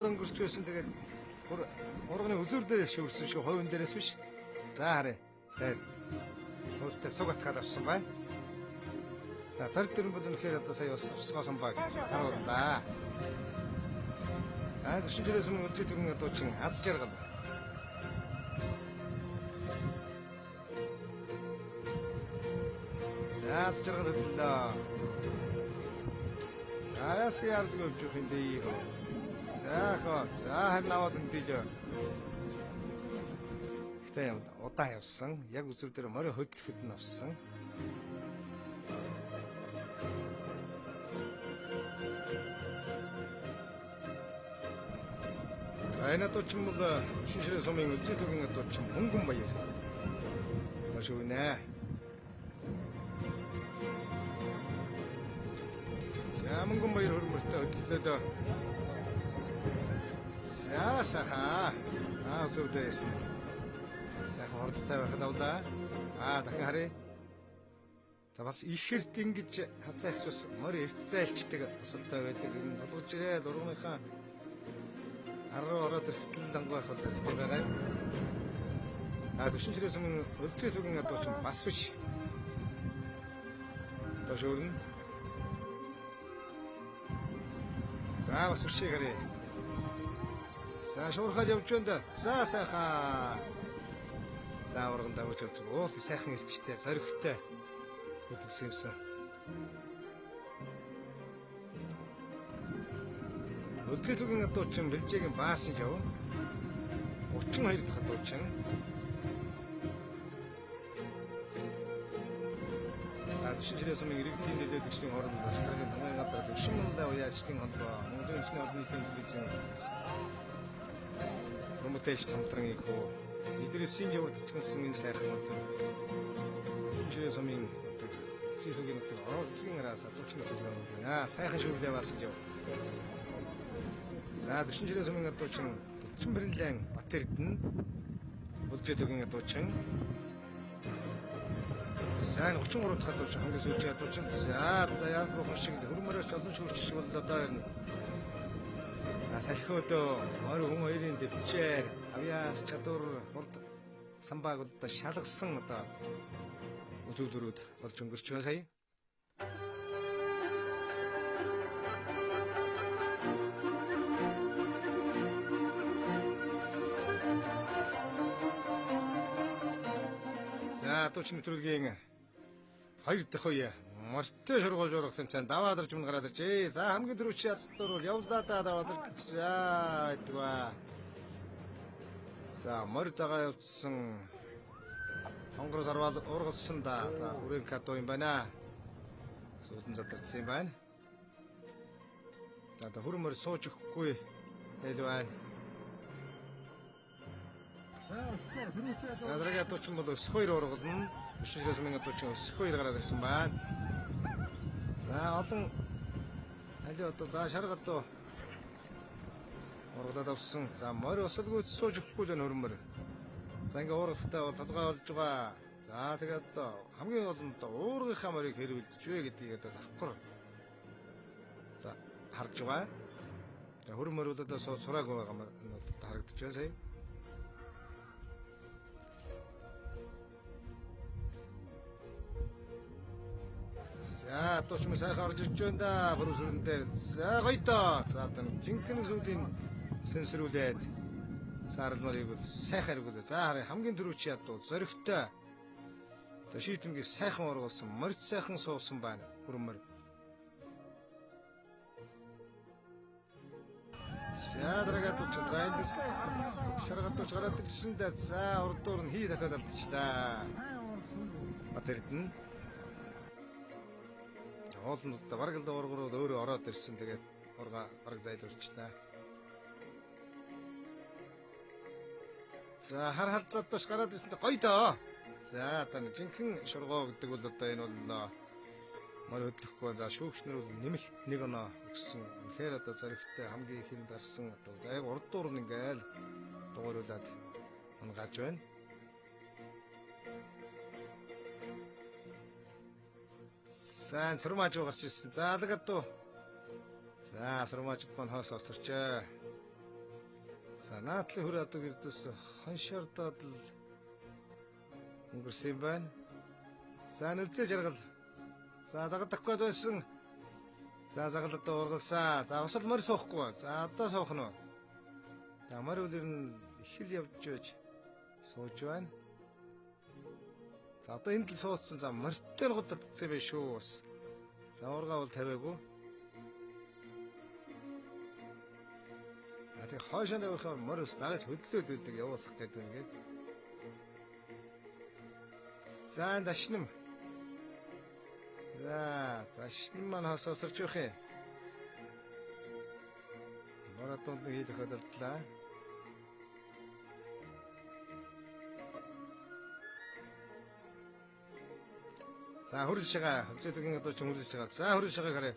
Өнгөрч байсан, тэгээд бүр урганы үзүүр дээрээс шүүрсэн шүү, хувин дээрээс биш. За харъя. Тэр өөртөө суг атгаад авсан байна. За 24 бол үнэхээр одоо сая бас усгоосон баг харууллаа. За 40 жилээс өмнө үлзий төгөн адуучин аз жаргал. За аз жаргал хөдлөө. За ясгийн ардаг өвж юм дээ. За хоо. За харин аваад өндөлөө. Гэхдээ удаан явсан. Яг үзүүр дээр морин хөдлөхөд нь авсан. За энэ адуучин бол Шүншрээ сумын үлзий төгөн адуучин Мөнгөн Баяр. Доош өгнө. За Мөнгөн Баяр хөрмөртөө хөдлөлөөд. За сайхан. Аа үзүүр дээрээс нь. Сайхан хурдтай байхад авлаа. Аа дахин харъя. За бас их хэрт ингэж хазайх бас морь эрт зайлчдаг осолтой байдаг. Энэ болгож ирээд ургамынхаа хар руу ороод ирэхдээ лангу байх бол хэрэгтэй байгаа юм. А 40 жилээс өмнө үлзий төгөн адуучин бас биш. Доош өрнө. За бас бишийг харъя. За шуурхаад явж байна да. За сайхан. За урган дагууж явж байгаа. Уул сайхан ирчтэй, зоригтой хөдөлсөн юмсан. Үлзий төгөн адуучин Бэлжээгийн баасан жав. 32 дахь адуучин. За 40 жилээс өмнө иргэдийн нөлөөлөгчдийн хооронд засгийн томьёо газар төвшин мундай уяачдын холбоо, Монголын үндэсний олон нийтийн телевизийн Промотэж хамтран их хуу. Эдрээсийн жавар төчгөнсөн энэ сайхан өдөр. 40 жилээс өмнө Үлзий төгөн нутаг оролцгийн араас адуучин хөдөлгөөн байна. Сайхан шүрлээ баасан жав. За 40 жилээс өмнө адуучин 41 лэн Бат Эрдэнэ Үлзий төгөн адуучин. За 33 дахь адуучин хамгийн сүүлийн адуучин. За одоо яалт бурхан шиг хөрмөрөөс олон шүүрч шиг бол одоо ирнэ. За салхиудөө морь хүн хоёрын дэвчээр авьяас чадвар хурд самбааг бол одоо шалгасан одоо үзүүлбэрүүд болж өнгөрч байна сая. За адуучин нэвтрүүлгийн 2 дахь үе морьтой шургуул жургах тэмцээн даваадарч өмнө гараад иржээ. За хамгийн түрүүчийн ядуур бол явлаа да даваадарч. За байдгаа. За морь дагаа явцсан хонгор сарвал ургалсан да. За хүрэн кадуу юм байна. Сүүлэн задарсан юм байна. За одоо хүрэн морь сууж өгөхгүй хэл байна. За дараагийн адуучин бол өсөх хоёр ургална. 40 жилээс өмнө адуучин өсөх хоёр гараад ирсэн байна. За олон аль одоо за шарга адуу ургалаад авсан. За морь осолгүй сууж өгөхгүй л хөрмөр. За ингээ уургахтай бол толгой болж байгаа. За тэгээд одоо хамгийн гол нь одоо уургийнхаа морийг хэрвэлдэж вэ гэдгийг одоо давхар за харж байгаа. За хөрмөр бол одоо сураагүй байгаа нь харагдаж байна сая. За адууч мөн сайхан орж ирж байна да. Бүрэн сүрэн дээр. За гоё доо. За одоо жинхэнэ сүлийн сэнсрүүлээд саарл морийг бол сайхан эргүүлээ. За харъя хамгийн түрүүчийн ядуу зоригтой. Одоо шийтэмгийг сайхан ургалсан, морь сайхан суусан байна. Хүрэн морь. За дараагийн адууч. За эндээс шарга адууч гараад ирсэн дээ. За урдуур нь хий дахиад алдчихлаа. Бат Эрдэнэ. Хоолнуудаа бараг л уургурууд өөрөө ороод ирсэн. Тэгээд урга бараг зайлуулчлаа. За хар халзаад туш гараад ирсэн гоё доо. За одоо нэг жинхэнэ шургоо гэдэг бол одоо энэ бол морь хөдлөхгүй. За шүүгч нар бол нэмэлт нэг оноо өгсөн. Үнэхээр одоо зоригтой хамгийн ихэнд гарсан одоо за яг урдуур нь ингээл дугууруулад унгааж байна. За сурмааж гарч ирсэн. За алгадуу. За сурмааж маань хоос осорчээ. За наадлын хөр адуу гэрдээс хоншордоод л өнгөрсөн юм байна. За нүцээ жаргал. За дагдахгүй байсан. За загал одоо ургалсан. За бас л морь суухгүй. За одоо суух нь. За морь үлэр нь их л явж байж сууж байна. За одоо энд л суудсан. За морьтой л гудагдсан байх шүү бас. За уургаа бол тавиагүй. А тэг хойшоо тавихаар морь ус дагаж хөдлөөд өгдөг явуулах гэдэг ингээд. За дашнам. За дашнам маань хосоо сорж явах юм. Морь дунд нэг хийх тохиолдлаа. За хөрж шагаа. Хөлзөдөгийн одоо ч хөрж шагаа. За хөрж шагааг харъя.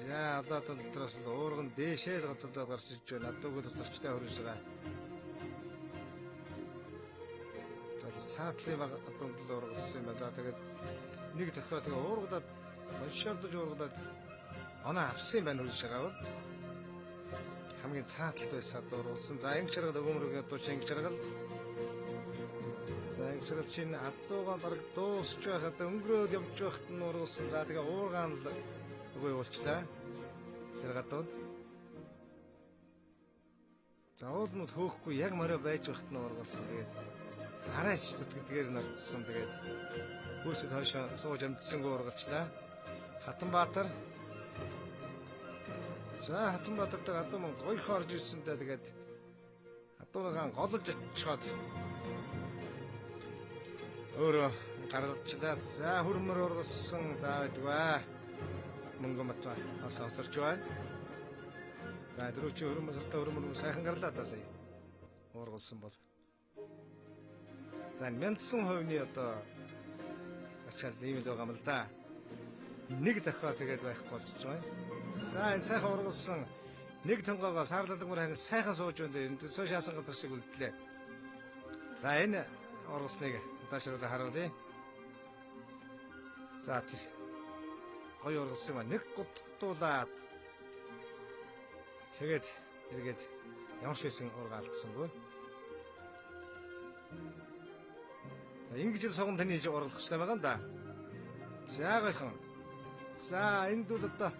За одоо дотроос л уурган дээшээ л гоцолзоод гарч иж байна. Адуугүй тусарчтай хөрж шагаа. За цаатлын баг адуунд л уургалсан юм ба. За тэгээд нэг дохио тэгээ уургадаад хоншордож уургадаад оноо авсан юм байна хөрж шагаа бол. Хамгийн цаатлд байсан адуу уургалсан. За ингэ шаргал өгөөмөрөгийн адуу чи ингэ шаргал. За ингэ чинь адуугаа бараг дуусч байхад өнгөрөөд явж байхад нь уургалсан. За тэгээ уургаан л өгөө явуулчлаа. Тэр гадууд. За уулнууд хөөхгүй яг морио байж байхад нь уургалсан. Тэгээд хараач зүтгэдгээр норцсон. Тэгээд хөөсөд хойшоо сууж амжсангүй уургалчлаа. Хатанбаатар. За Хатанбаатар дээр адуу мөн гоёх орж ирсэндээ тэгээд адуугаан голж очиход өөрөө гаргачлаа. За хөрмөр ургалсан. За байдгаа. Мөнгө матва бас осорч байна. За дөрөв чи хөрмөр суртаа хөрмөр сайхан гарлаа даа сая. Ургалсан бол. За мянган хувийн одоо ачаал ийм л байгаа юм л да. Нэг дахиа тэгээд байхгүй болчих байна. За энэ сайхан ургалсан. Нэг тонгоогоо саарладаг мөр харин сайхан сууж байна. Энэ төсөө шаасан газар шиг үлдлээ. За энэ ургалсныг удаашруулаа харуулъя. За тэр гоё ургалсан ба нэг гудтуулаад тэгээд эргээд ямар ч байсан ургаа алдсангүй. За ингэж л суган таны ургалах хэрэгтэй байгаа юм да. За гойхон. За энд бол одоо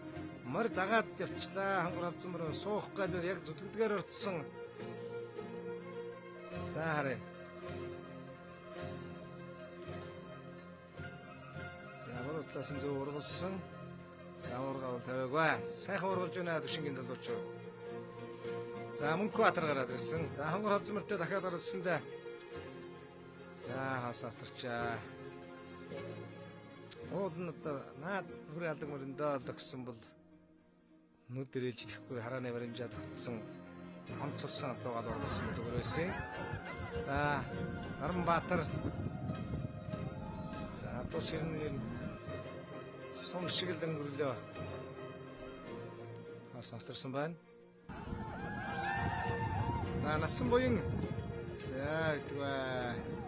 морь дагаад явчлаа. Хонгор алдсан морь суух гал яг зүтгэдгээр орцсон. За харъя. За буруу талаас нь зөв ургалсан. За уургаа бол тавиагүй. Сайхан ургалж байна түшингийн залуучуу. За Мөнхбаатар гараад ирсэн. За хонгор холзон мөртөө дахиад орсон да. За хасаа асарчаа. Уул нь одоо наад хүрээ алдаг мөрөндөө л өгсөн бол нүд дээрээ чихгүй харааны баримжаа тогтсон онцолсон адуугаад ургалсан зүгээр байсан. За Наранбаатар. За адуу ширнэр сум шиг л өнгөрлөө. Бас авчирсан байна. За насан буян. За гэдгээ.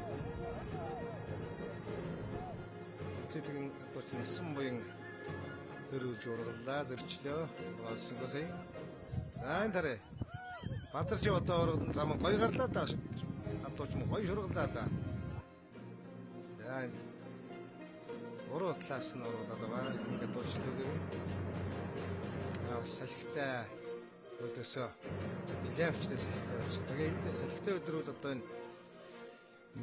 Цэтгэн адуу чи насан буян зөрүүлж ургаллаа, зөрчлөө. Олсонгүй сая. За энэ тарэ. Базарч одоо ургалан зам гоё гарлаа да. Адуу ч мөн гоё шургаллаа да. За энд буруу талаас нь ургалаад байгаа. Ингээд дуучлаа юм. Аа салхитай өдөөсөө нэлээд хүчтэй салхитай байж. Тэгээ энэ салхитай өдрүүд одоо энэ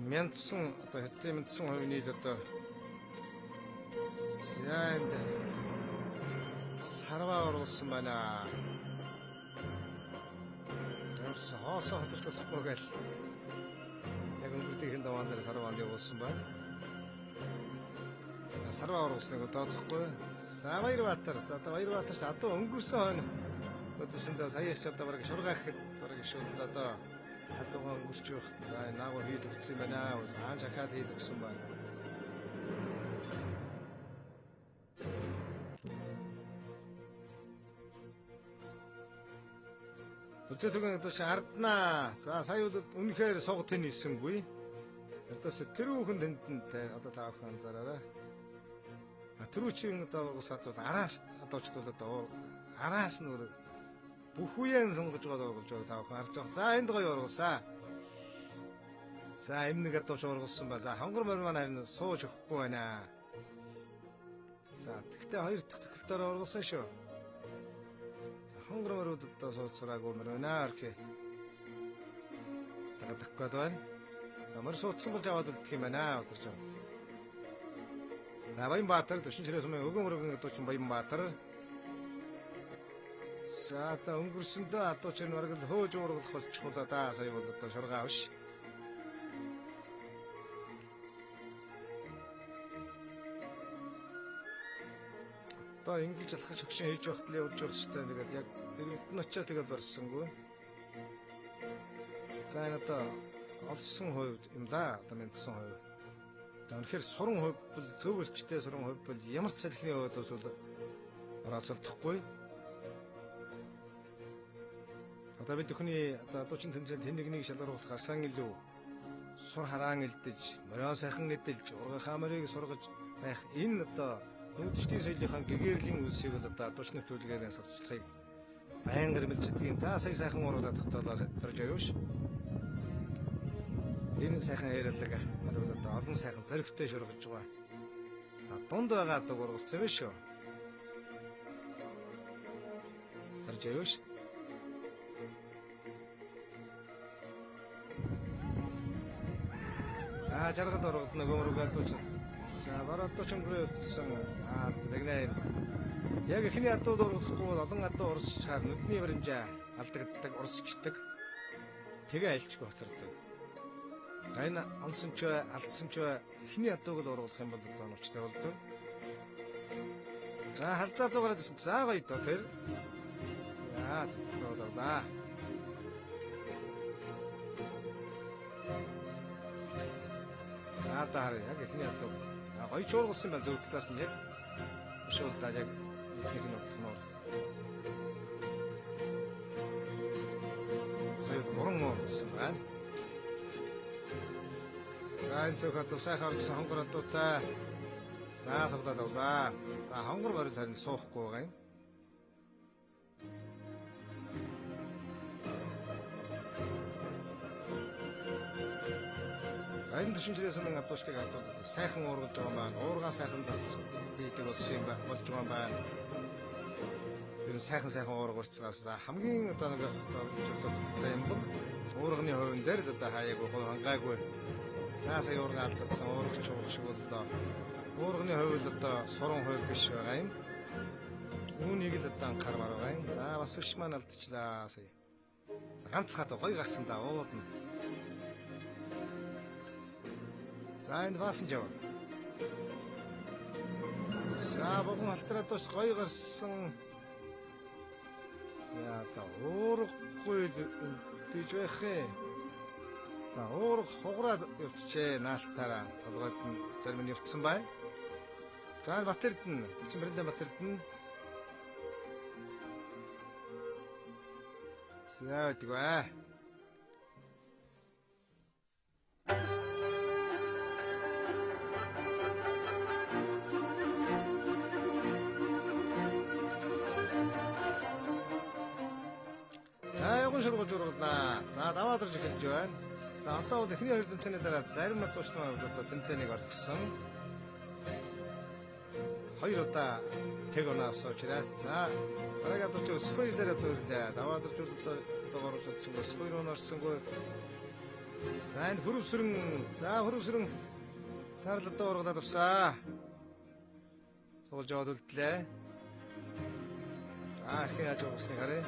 мянган одоо хэдэн мянган хувийн нийт одоо за энд сарваа ургалсан байна. Тэрс хоосоо хоторч болохгүй гэл яг өнгөрдгийн даваан дээр сарваанд явуулсан байна. Сарваа ургалсныг бол тооцохгүй. За Баярбаатар. За одоо Баярбаатар ч адуу өнгөрсөн хойно өдөрсөндөө сая их одоо бараг шургаа гэхэд бараг шууд одоо адуугаа өнгөрч явах. За энэ наагур хийд өгсөн байна. Заан шахаад хийд өгсөн байна. Өчигдөр одоо чи арднаа. За сая бол үнэхээр суг тэн хийсэнгүй. Одоос тэрүүхэн тэндэнтэй одоо та бүхэн анзаараарай. А түрүүчийн одоо ургасаад бол араас одоочд бол одоо араас нь өөр Бүх үеэн сонгож байгаа болж байгаа та бүхэн харж байгаа. За энд гоё ургалсан. За эмнэг адууч ургалсан ба. За хонгор морь маань харин сууж өгөхгүй байна. За тэгтээ хоёр дахь тохиолдолд ургалсан шүү. За хонгор морьуд одоо сууж сураагүй морь байна. Орхи. Дагах гээд байна. За морь суудсан болж аваад үлдэх юм байна. Өдөрж байгаа. За Баянбаатар 44 сумын өгөн мөргөн адуучин Баянбаатар. За одоо өнгөрсөндөө адуучин бараг л хөөж уургалах болчихвол да. Сая бол одоо шургаа биш. Одоо ингэж алхаж хөгшин хийж явахад л явж явах хэрэгтэй. Тэгээд яг дэргэд нь очиад тэгээд барьсангүй. За энэ одоо олсон хувьд юм да. Одоо мэдсэн хувь. Одоо үнэхээр суран хувь бол зөв элчтэй суран хувь бол ямар ч салхины хувьд бол орооцолдохгүй. Одоо бид бүхний одоо адуучин тэмцээнд хэн нэгнийг шалгаруулах асан илүү сур хараан элдэж, морио сайхан эдэлж, ургахаа морийг сургаж байх энэ одоо нүүдчдийн соёлынхаа гэгэрлийн үлсийг бол одоо адууч нэвтрүүлгээр сурталчлахыг байнга ирмэлздэг юм. За сая сайхан ургалаад тогтоолоо дорж аюуш. Энэ сайхан яриалаг морь одоо олон сайхан зоригтой шургаж байгаа. За дунд байгаа адууг ургалцсан юм шүү. Дорж аюуш. За жаргад ургална гөмрөг адууч. За бараа адууч өнгөрөө явцсан. За тэгнэ. Яг эхний адууд ургалахгүй бол олон адуу урсчихаар нүдний баримжаа алдагддаг, урсчдаг. Тэгээ альчгүй хоцордог. За энэ олсон ч бай, алдсан ч бай эхний адууг л ургалах юм бол одоо нуучтай болдог. За халзаа адуу гараад ирсэн. За гоё доо тэр. За тогтоолоо. За даа яг эхний адуу. За гоё ч ургалсан байна зөв талаас нь яг. Шууд даа яг эхнийх нь утга нуур. Сая уран ургалсан байна. За энэ цөөх адуу сайхан орсон хонгор адуутай. За савлаад авлаа. За хонгор морил харин суухгүй байгаа юм. За энэ 44 сумын адуучдыг адуудад сайхан уургаж байгаа юм байна. Уургаа сайхан зас хийдэг болсон юм болж байгаа юм байна. Ер нь сайхан сайхан уурга урцгаас за хамгийн одоо нэг одоо юм бол уурганы хувин дээр л одоо хаяагүй хангаагүй. За сая уурга алдсан уургач уурга шиг боллоо. Уурганы хувь л одоо суран хувь биш байгаа юм. Үүнийг л одоо анхаармаар байгаа юм. За бас өш маань алдчихлаа сая. За ганц хат гоё гарсан да уудна. За энд баасан жав. За богон алтраад ууч гоё гарсан. За одоо уургагүй л өддөж байх юм. За уурга хугараад явчихээ наалтаараа толгойд нь зарим нь явцсан бай. За Батэрдэн, Ичимбэрлэн Батэрдэн. За байдаг бай. Шургуулж ургалнаа. За даваад орж эхэлж байна. За одоо бол эхний хоёр тэмцээний дараа зарим адуучтай одоо тэмцээнийг орхисон. Хоёр удаа тэг оноо авсан учраас за дараагийн адууч өсөх хоёр дээр дүүрлээ. Даваад орж одоо оруулж утсан өсөх хоёр он орсонгүй. За энэ хөрвсрэн за хөрвсрэн сарл одоо ургалаад авсаа. Суулж яваад үлдлээ. За архин яаж ургасныг харъя.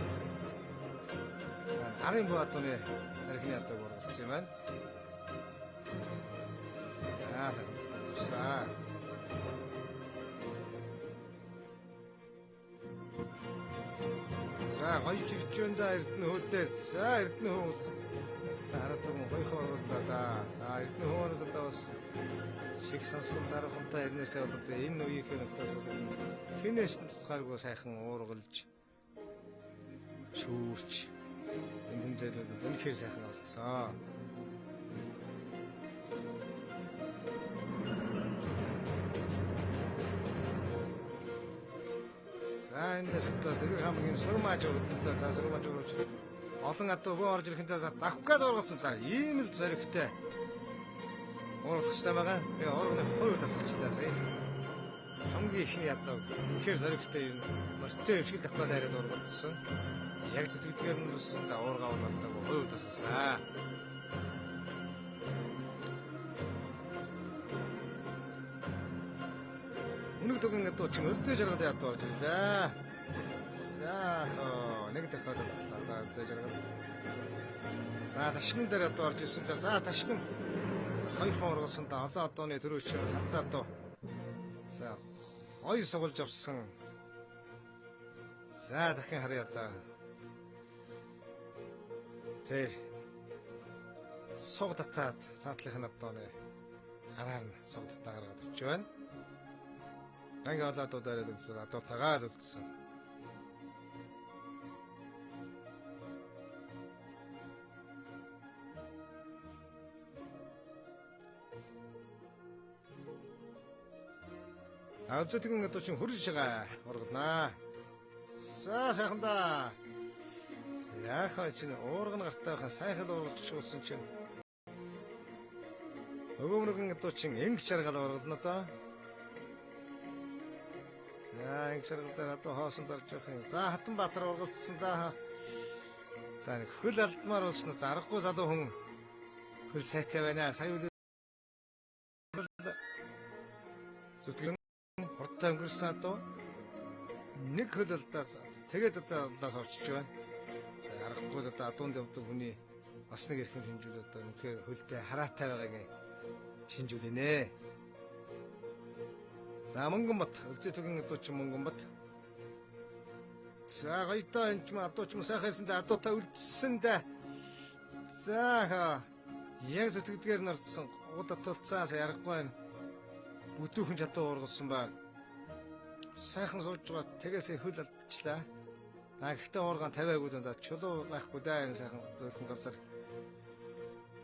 Арын буу адууны архины адууг ургалсан юм байна. За сайхан тогтолцсон. За гоё чирчэн да Эрдэнэ хөөдөө. За Эрдэнэ хөө. За хараад байгаа гоёхон ургаллаа да. За Эрдэнэ хөө бол одоо бас шиг сонсгол дарахантай хэрнээсээ бол одоо энэ үеийнхээ нөхцөл хинээс нь тутгааргүй сайхан уургалж шүүрч энэ тэмцээл бол үнэхээр сайхан болцсон. За За эндээс одоо Дэрэг хамгийн Сүрмааж өгдлөө. За Сүрмааж өгөөч. Олон адуу бөө орж ирэхэн за давхгаад ургалсан. За ийм л зоригтой ургалах хэрэгтэй байгаа. Тэгээ урганы хувь тасалж таасаа. Хамгийн ихний ядуу үнэхээр зоригтой юм морьтой юм шиг давхгаад хараад ургалдсан. Яг зүтгэдгээр нь үссэн. За уургаа бол одоо хувь тасалсан. Үнэг дүгэн ядуу чинь өлзөө жаргал ядуу орж ирлээ. За нэг тохиолдолд одоо өлзөө жаргал. За ташнан дээр ядуу орж ирсэн. За ташнан хоёрхан ургалсан да олон адууны төрөөч хазаа адуу. За гоё сугалж авсан. За дахин харъя одоо. Тэр суг татаад цаатлынх нь адууны гараар нь суг татаа гаргаад авч байна. Анги олон адуу дээр үлдсэн, адуу тагаад үлдсэн. Алзэтгэн адуу чинь хөрж байгаа ургалнаа. За сайхан да. Яхаа чинь уурган гартай байхаа сайхан ургалж уулсан чинь. Өгөөмөргөн адуу чинь ингэч жаргал ургална доо. За ингэ шаргал дээр адуу хоосон дарж явах юм. За Хатанбаатар ургалдсан. За за нэг хөл алдмаар болсон. За аргагүй залуу хүн хөл сайтай байна. Сая үл зүтгэн хурдтай өнгөрсөн адуу нэг хөл алдаас тэгээд одоо алдаас орчиж байна. За аргагүй л одоо адуунд явдаг хүний бас нэг эрхэм шинжүүл одоо үнэхээр хөлтэй хараатай байгаагийн шинжүүлэнэ. За Мөнгөнбат, Өлзий-Түгэн адуу чинь Мөнгөнбат. За гоётой энэ ч юм адуу ч юм сайхан байсан да адуутай үлдсэн да. За яг зүтгэдгээр нь орцсон. Уд атуулцаа ярахгүй байна. Бүтүүхэн чадуу ургалсан ба. Сайхан сууж байгаа тэгээсээ хөл алдчихлаа. А гэхдээ уургаан тавиагүй даа. За чулуу байхгүй да энэ сайхан зөөлхөн газар.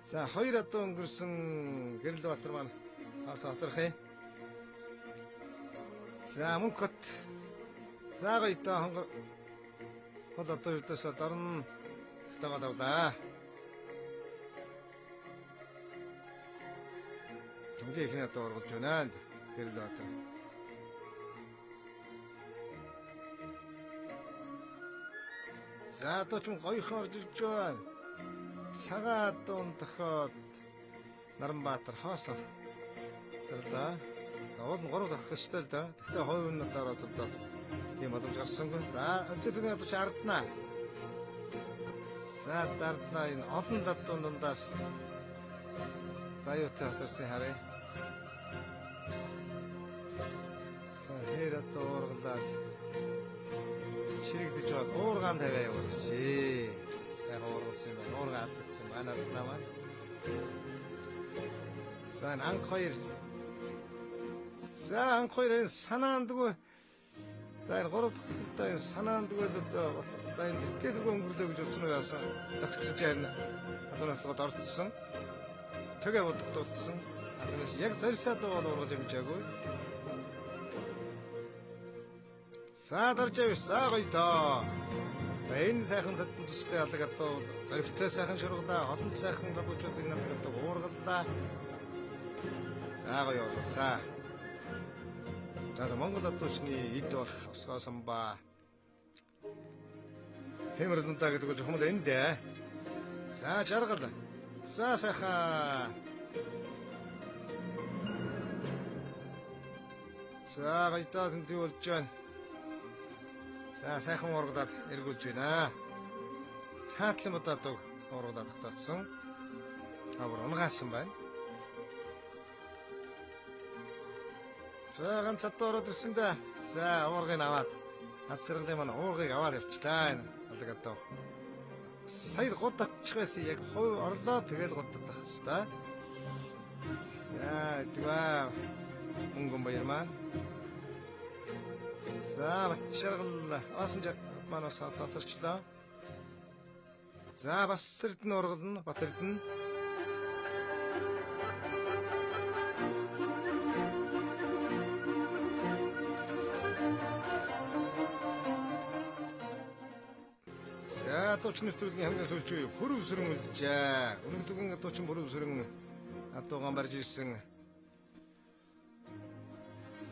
За хоёр адуу өнгөрсөн Гэрэлбаатар маань хас асрах юм. За Мөнхөт. За гоётой хонгор хол адуу ердөөсөө дорн тогоод авлаа. Хамгийн ихний адуу ургалж байна Гэрэлбаатар. За адуу ч гоёхон орж ирж байна. Цагаан адуун тохиод Наранбаатар хоосоо зарлаа. За уул нь 3 дахь ёстой л да. Гэхдээ хувь нь надаар зовдоод тийм боломж гарсангүй. За Өлзий-Түгэн адуу чи арднаа. За дарднаа энэ олон дадуун дундаас за юутай хасарсан харъя. За хээр адуу уургалаад чирэгдэж байгаа уургаан тавиа явуулчихъя. Сайхан уургалсан юм байна. Уургаан алдсан байна надад маань. За анх хоёр. За анх хоёр энэ санаандгүй. За энэ 3 дахь тохиолдолд энэ санаандгүй л одоо за энэ тэтгэлгүй өнгөрлөө гэж утсан уу яасан. Тогтсож яарна. Адууны толгойд орцсон. Төгэ боддуулсан. Адуунаас яг зорьсаад бол ургаж амжаагүй. За дарж авсан гоё доо. За энэ сайхан содон төстэй алаг адуу зоригтой сайхан шургалаа. Олон сайхан залуучууд энэ алаг адуу уургаллаа. За гоё уургалсаа. За Монгол адуучны эд бах осгоосон ба. Хэмэр дундаа гэдэг бол чухам л энд дээ. За жаргал. За сайхан. За гоётой тэнтий болж байна. За сайхан ургадаад эргүүлж байна. Цаатлан бодоод ургадаад тогтоцсон. А бүр унгаасан байна. За ганц адуу ороод ирсэн дээ. За уургыг аваад хас жаргалын маань уургыг аваад явчлаа энэ алаг адуу. Сая гуд татчих байсан яг хувь орлоо тэгэл гуд татах хэвээр. За тэгвээ Мөнгөн баяр маань. За Батчаргал асан маань бас асарчлаа. За бас Эрдэнэ ургална Бат Эрдэнэ. адууч нэвтрүүлгийн хамгийн сүүлийн үе пүрэв сүрэн үлджээ. Өргөдөгөн адуучин пүрэв сүрэн адуугаан барьж ирсэн.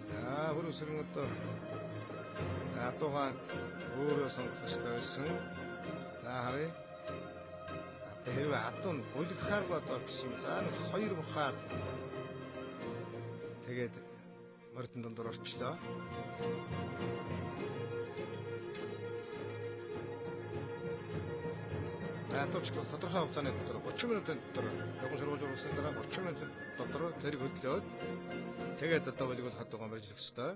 За пүрэв сүрэн одоо за адуугаан өөрөө сонгох ёстой байсан. За харъя. Одоо хэрвээ адуу нь булгахааргүй одоо авчихсан. За нэг хоёр бухаад тэгээд мордон дундуур орчлоо. Адууч бол тодорхой хугацааны дотор 30 минутын дотор луган шургуулж ургасны дараа 30 минутын дотор зэрэг хөдлөөд тэгээд одоо болигуулах адуугаан барьж ирэх ёстой.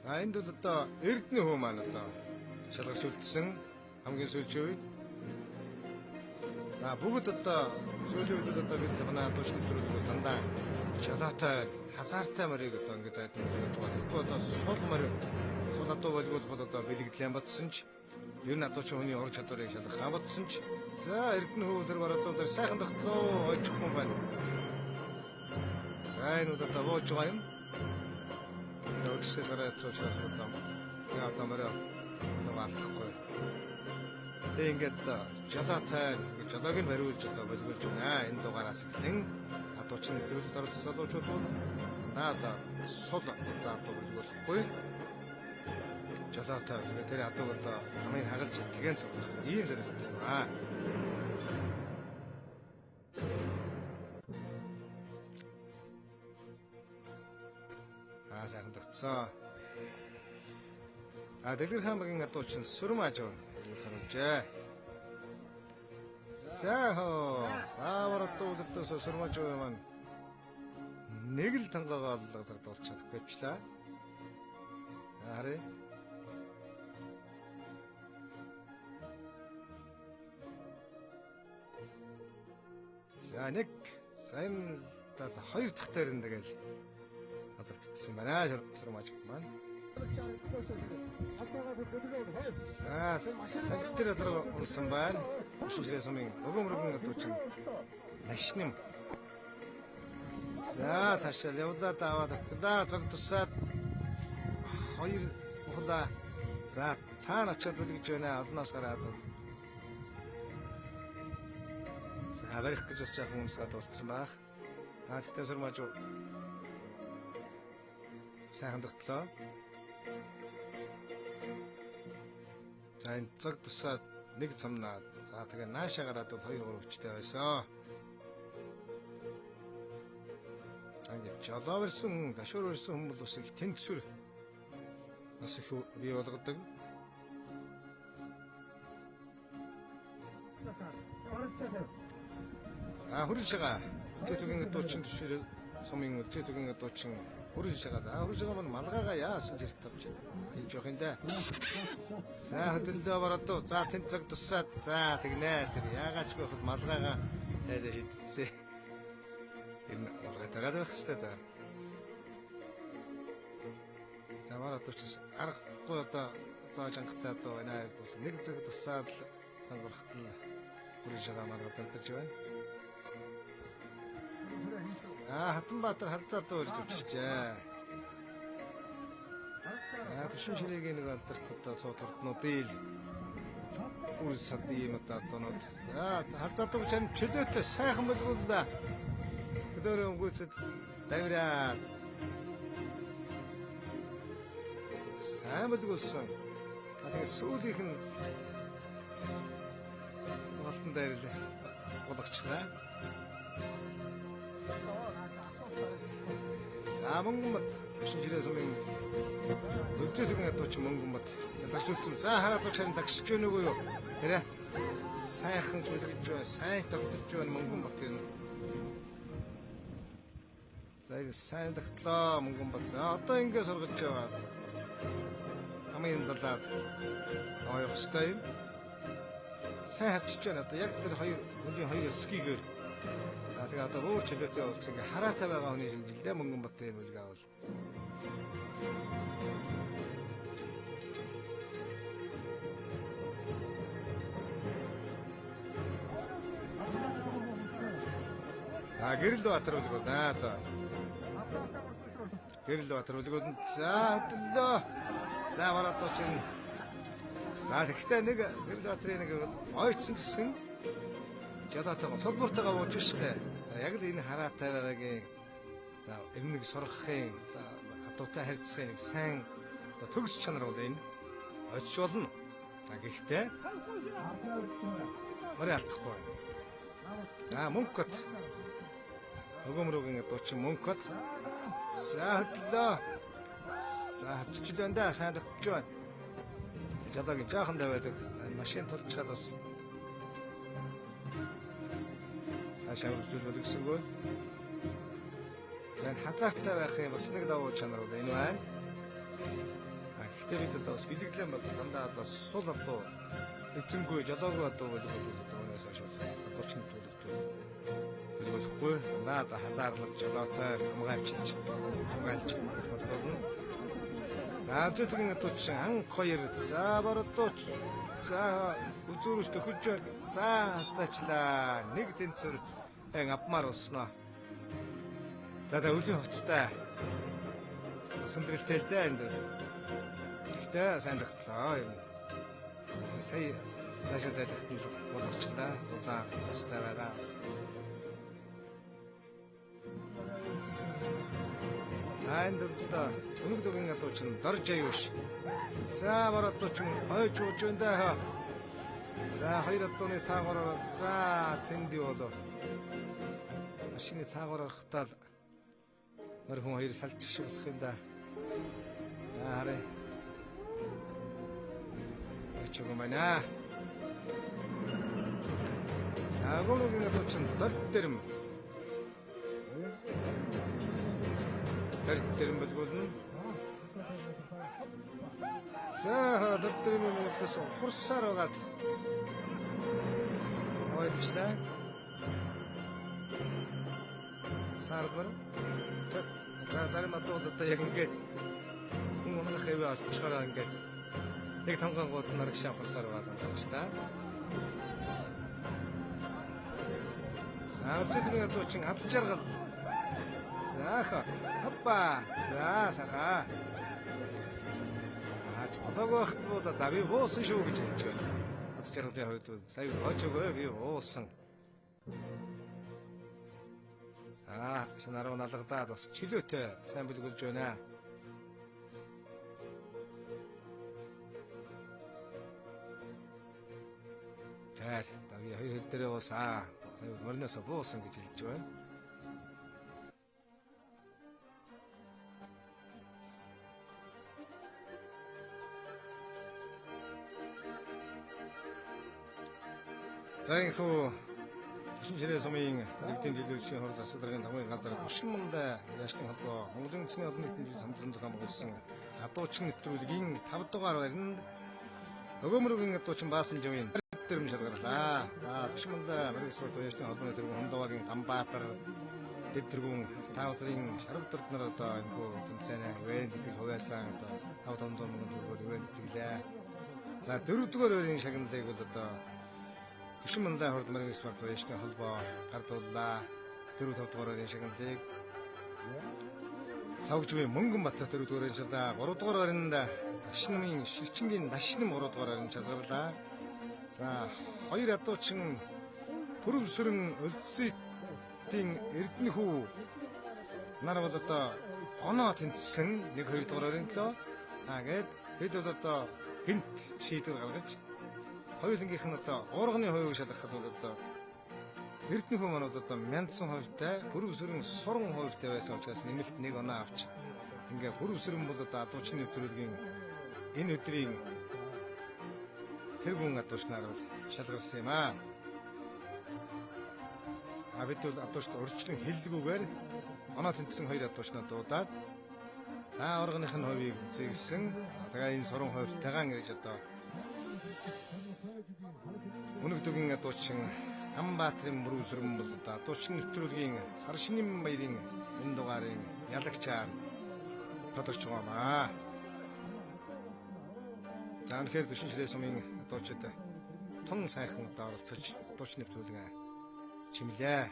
За энд бол одоо Эрдэнэ хүү маань одоо шалгарч үлдсэн хамгийн сүүлийн үед. За бүгд одоо сүүлийн үед одоо бид манай адууч нэвтрүүлэг дандаа жолоотой хазаартай морийг одоо ингэж зайдан болж байгаа. Тэгэхгүй одоо сул морь сул адуу болигуулах бол одоо бэлэгдлэн бодсон ч ер нь адуучин хүний ур чадварыг шалгах бодсон ч за Эрдэнэ хөвлөр барадуу дээр сайхан тогтлоо ойчихгүй байна. За энэ бол одоо бууж байгаа юм. Өдөртөө сараа цууч гарах одоо тэгээ одоо морио одоо алдахгүй. Тэгээ ингээд одоо жолоотой жолоог нь бариулж одоо болиулж байна. Энэ дугаараас эхлэн адуучин нэвтрүүлэгт оролцсон адуучууд бол дандаа одоо сул одоо адуу болиулахгүй. Жолоотой тэгээд тэр адууг одоо хамгийн хагалж дэлгэн цогцох ийм зорилготой юм аа. Аа сайхан тогтсон. А Дэлгэр хаан багийн адуучин Сүрмаажуу харуулжээ. За хоо саавар адуу үлдээс Сүрмаажуу маань нэг л тангаагаа алга зардуулж чадахгүй болчлаа. Харъя. За нэг за энэ за хоёр дахь дээр нь тэгэл газардчихсан байна. Сүрмааж маань. За цаг дээр газар унсан байна. Шинжлэх сумын өгөн мөргөн адуучин Нашним. За цаашаа явлаа даваад авлаа зог тусаад хоёр ухлаа. За цаана очиод бүлгэж байна. Олноос гараад. За барих гэж бас жаахан өмсгад болцсон байх. Аа тэгтээ Сүрмааж сайхан тогтлоо. За энэ зог тусаад нэг цамнаад за тэгээ наашаа гараад бол 2 3 хүчтэй байсан. Ингээд жолоо барьсан хүн, гашуур барьсан хүн бол бас их тэнцвэр бас их бий болгодог. А хүрэл шагаа. Үлзий адуучин төшөр сумын үлзий түгэн адуучин хүрэл шагаа. За хүрэл шагаа маань малгайгаа яасан ч эрт авч хийж явах юм да. За хөдөлдөө бородоо. За тэнд цаг тусаад за тэгнэ тэр яагаач байхад малгайгаа тайлаа шидсэн. Энэ малгайтайгаа байх хэрэгтэй да. За бородоо ч аргагүй одоо зааж ангахтай одоо байна. Бас нэг цаг тусаад хангахт нь хүрэл шагаа малгай зардаж байна. Аа Хатанбаатар халзаадуу ирж өччихжээ. За төшин ширээгийн нэг алдарт одоо цуу турднуудыг үр сад ийм одоо одоонууд. За халзаадуу чам чөлөөтэй сайхан болгууллаа. Өдөөрөө өнгөөцөд давираа. Сайн болгуулсан. А тэгээ сүүлийнх нь алтан дээр л гулгацлаа. За Мөнгөнбат төшин жирээ сумын үлзий түгэн адууч Мөнгөнбат ядагшуулсан. За хараад дуч харин дагшиж байна уу юу? Тэр сайхан зүйлгэж байна, сайн тогтолж байна Мөнгөнбат юм. За энэ сайн тогтлоо Мөнгөнбат. За одоо ингэ сургаж яваад хамгийн залаад авах ёстой юм. Сайн хавчиж байна. Одоо яг тэр хоёр хүний хоёр эсгийгээр. За тэгээ одоо өөр чөлөөтэй болсон ингээ хараатай байгаа хүний шинжилдээ Мөнгөнбат энэ бүлэг авал. За Гэрэл Баатар бүлэг байна одоо. Гэрэл Баатар бүлэг болно. За хөдлөө. За бараадуу чинь За тэгэхдээ нэг Гэрэлбаатарын нэг бол ойцсон гэсэн жолоотойгоо сулбууртайгаа бууж штэ. Яг л энэ хараатай байгаагийн одоо эмнэг сургахын одоо хатуутай харьцахын нэг сайн одоо төгс чанар бол энэ ойцч болно. За гэхдээ морь алдахгүй байна. За мөнхөт өгөөмрөгийн дуучин мөнхөт. За хөдлөө. За хавчиж л байна да. Сайн төгсөж байна. Жолоогийн жаахан тавиад машин тулчхад бас цаашаа үргэлжлүүл гэсэнгүй. За хазаартай байх юм бас нэг давуу чанар бол энэ байна. А гэхдээ бид одоо бас бэлэглэн бол дандаа одоо сул адуу эзэнгүй жолоогүй адуу гэдэг бол одоо өнөөс хойш адуучин төлөвтэй бэлгэлэхгүй. Дандаа одоо хазаарлаг жолоотой хамгаалж хамгаалж болно. За зүтгэн адуучин анх хоёр за бородууч за үзүүрс төхөж за заачлаа нэг тэнцвэр авмаар болсноо. За за өвлийн хувцастай сүндрэлтэй л дээ энэ. Гэхдээ сайн тогтлоо юм. Сая цаашаа зайлахт нь болгочлаа. Зузаан хувцастай байгаа бас. За энэ дөрөвдөө өнөг дүгийн адуучин дорж аюуш. За бородуучин хойч ууж байна даа. За хоёр адууны цаагаараа за тэндий болов. Машины цаагаараа орохтаа л мөр хүн хоёр салчих шиг болох юм да. За харъя. Очиг юм байна. За гомогийн адуучин дорд дэрэм. Дорд дэрэм болгуулна. За дорд дэрмийн мэдээс хурсаар байгаад ойрчлаа. Сардвар. За зарим адууд одоо яг ингээд хүн унах хэвээ олчхороо ингээд нэг тонгонгууд нарагшаа хурсаар байгаад гарч та. За өлсөлтний адуучин аз жаргал. За хаа. Хоппа. За саха. Жолоог байхад бол за би буусан шүү гэж хэлж байна. Аз жаргалын хувьд бол сая хойч өгөө би буусан. За шинаруу налгадаад бас чөлөөтэй сайн бүлгэлж байна. Тэр би хоёр хөл дээрээ уусаа. Сая морноосоо буусан гэж хэлж байна. За энэхүү Төшин ширээ сумын иргэдийн төлөөлөгчийн хурал засаг даргын тамгын газар Төшин мундай яшкын холбоо Монголын үндэсний олон нийтийн жил самдран зохион байгуулсан адуучин нэвтрүүлгийн 5 дугаар байранд өгөөмрөгийн адуучин Баасан живийн дэрм шалгарлаа. За Төшин мундай морин спорт уяшны холбооны тэргүүн Хомдоваагийн Ганбаатар дэд тэргүүн Тавцрын Шарвдэрд нар одоо энэхүү тэмцээнэ ивент тэтгэл хувьяасан одоо 5500 мянган төгрөгөөр ивент тэтгэлээ. За 4 дугаар байрын шагналыг бол одоо Төшин мундай хурд морин спорт уяшны холбоо гардууллаа. 4 5 дугаар байрын шагналыг Лхагвживийн Мөнгөнбатар 4 дугаар байрын шалгаа. 3 дугаар байранд Дашнамын Ширчингийн Дашнам 3 дугаар байранд шалгарлаа. За хоёр адуучин Пүрэв сүрэн өлзөйтийн Эрдэнэхүү нар бол одоо оноо тэнцсэн 1 2 дугаар байрын төлөө. Аа гээд бид бол одоо гинт шийдвэр гаргаж хоёулангийнх нь одоо уурганы хувийг шалгахад бол одоо Эрдэнэхүү маань одоо 1100 хувьтай, Пүрэв сүрэн суран хувьтай байсан учраас нэмэлт нэг оноо авч ингээ Пүрэв сүрэн бол одоо адуучин нэвтрүүлгийн энэ өдрийн тэргүүн адуучнаар бол шалгарсан юм аа. А бид бол адуучд урьдчилан хэллэггүйгээр оноо тэнцсэн хоёр адуучнаа дуудаад та урганых нь хувийг үзье гэсэн. Тэгээ энэ суран хувьтайгаан ирж одоо Үнэг дүгийн адуучин Ганбаатарын мөрөв сүрэн бол одоо адуучин нэвтрүүлгийн сар шинийн баярын энэ дугаарын ялагчаар тодорч байгаамаа. За үнэхээр Төшин ширээ сумын адуучид тун сайхан одоо оролцож адуучин нэвтрүүлгээ чимлээ.